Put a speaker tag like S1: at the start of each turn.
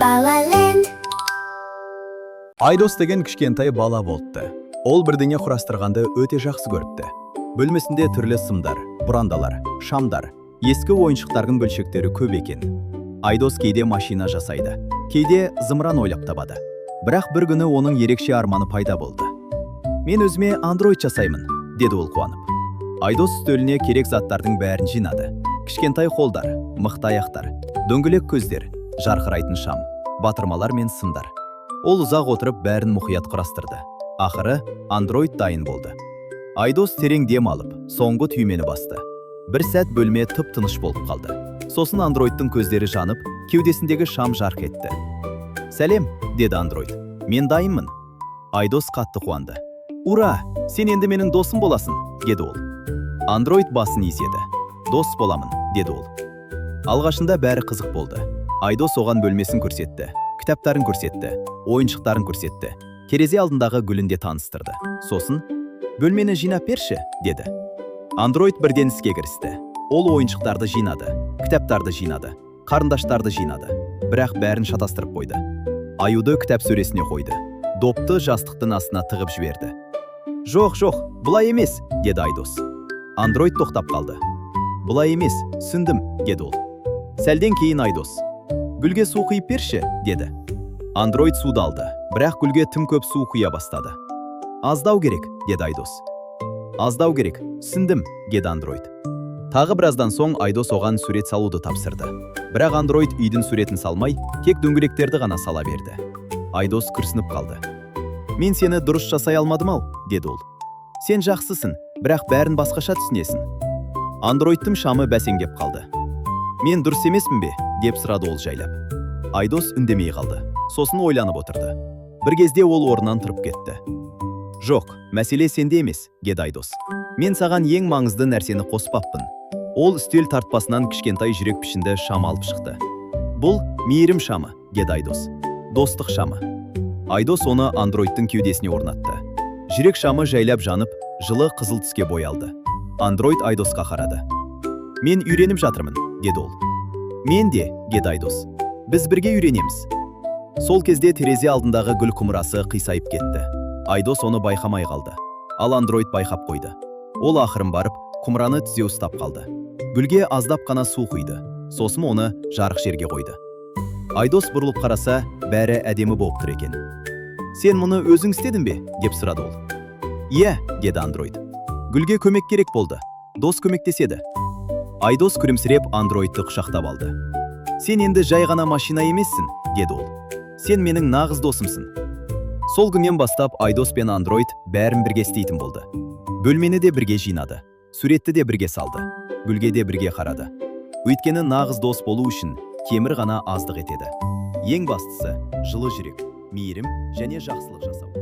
S1: Балаленд.
S2: Айдос деген кішкентай бала болыпты. Ол бірдеңе құрастырғанды өте жақсы көріпті. Бөлмесінде түрлі сымдар, бұрандалар, шамдар, ескі ойыншықтардың бөлшектері көп екен. Айдос кейде машина жасайды, кейде зымыран ойлап табады. Бірақ бір күні оның ерекше арманы пайда болды. «Мен өзіме андроид жасаймын», – деді ол қуанып. Айдос үстеліне керек заттардың бәрін жинады. Кішкентай қолдар, мықты аяқтар, дөңгелек көздер, жарқырайтын шам, батырмалар мен сымдар. Ол ұзақ отырып, бәрін мұқият құрастырды. Ақыры андроид дайын болды. Айдос терең дем алып, соңғы түймені басты. Бір сәт бөлме тып тыныш болып қалды. Сосын андроидтың көздері жанып, кеудесіндегі шам жарқ етті. «Сәлем», – деді андроид. «Мен дайынмын». Айдос қатты қуанды. «Ура! Сен енді менің досым боласың», – деді ол. Андроид басын изеді. «Дос боламын», – деді ол. Алғашында бәрі қызық болды. Айдос оған бөлмесін көрсетті, кітаптарын көрсетті, ойыншықтарын көрсетті, терезе алдындағы гүлін де таныстырды. Сосын: «Бөлмені жинап берші», – деді. Андроид бірден іске кірісті. Ол ойыншықтарды жинады, кітаптарды жинады, қарындаштарды жинады, бірақ бәрін шатастырып қойды. Аюды кітап сөресіне қойды, допты жастықтың астына тығып жіберді. «Жоқ, жоқ, бұлай емес», – деді Айдос. Андроид тоқтап қалды. «Бұлай емес, түсіндім», – деді ол. Сәлден кейін Айдос: «Гүлге су құйып берші», – деді. Андроид суды алды, бірақ гүлге тым көп су құя бастады. «Аздау керек», – деді Айдос. «Аздау керек, түсіндім», – деді андроид. Тағы біраздан соң Айдос оған сурет салуды тапсырды. Бірақ андроид үйдің суретін салмай, тек дөңгелектерді ғана сала берді. Айдос күрсініп қалды. «Мен сені дұрыс жасай алмадым ау», – деді ол. «Сен жақсысың, бірақ бәрін басқаша түсінесің». Андроидтың шамы бәсеңдеп қалды. «Мен дұрыс емеспін бе?» – деп сұрады ол жайлап. Айдос үндемей қалды. Сосын ойланып отырды. Бір кезде ол орнынан тұрып кетті. «Жоқ, мәселе сенде емес», – деді Айдос. «Мен саған ең маңызды нәрсені қоспаппын». Ол үстел тартпасынан кішкентай жүрек пішінді шам алып шықты. «Бұл мейірім шамы», – деді Айдос. «Достық шамы». Айдос оны андроидтың кеудесіне орнатты. Жүрек шамы жайлап жанып, жылы қызыл түске боялды. Андроид Айдосқа қарады. «Мен үйреніп жатырмын», – деді ол. «Мен де», – деді Айдос. «Біз бірге үйренеміз». Сол кезде терезе алдындағы гүл құмырасы қисайып кетті. Айдос оны байқамай қалды. Ал андроид байқап қойды. Ол ақырын барып, құмыраны түзеу ұстап қалды. Гүлге аздап қана су құйды. Сосын оны жарық жерге қойды. Айдос бұрылып қараса, бәрі әдемі болып тұр екен. «Сен мұны өзің істедің бе?» – деп сұрады ол. «Иә», – деді андроид. «Гүлге көмек керек болды. Дос көмектеседі». Айдос күлімсіреп, андроидты құшақтап алды. «Сен енді жай ғана машина емессің», – деді ол. «Сен менің нағыз досымсың». Сол күннен бастап Айдос пен андроид бәрін бірге істейтін болды. Бөлмені де бірге жинады, суретті де бірге салды, гүлге де бірге қарады. Өйткені нағыз дос болу үшін темір ғана аздық етеді. Ең бастысы – жылы жүрек, мейірім және жақсылық жасау.